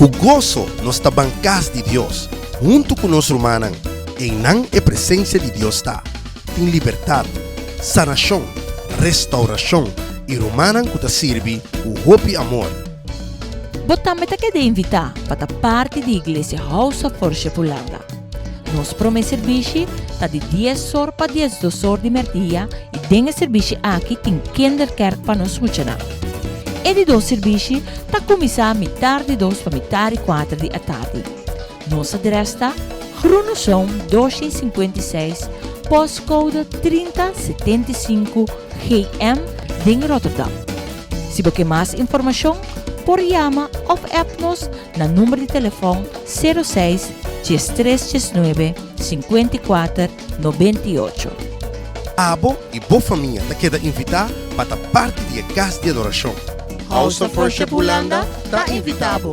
Ku goso nos ta ban kas di Dios, huntu ku nos rumannan. Einan e presensia di Dios ta. Tin libertat, sanashon, restaurashon i rumannan ku ta sirbi ku hopi amor. Bo tambe ta keda invitá pa ta parti di Iglesia House of Worship Hulanda. Nos promé sirbishi ta di dies or pa diesdos or di mèrdia i den e sirbishi aki tin kinderkerk pa nos muchanan. E di dos sirbishi ta kuminsá mitar di dos pa mitar di kuater di atardi. Nos adrès ta Groene Zoom 256, postcode 3075 GM den Rotterdam. Si bo ke mas informashon, por yama òf app nos na number di telefòn 06 13 19 54 98. Abo i bo famia ta keda invitá pa ta parti di e kas di adorashon. House of Worship Hulanda ta invitá bo.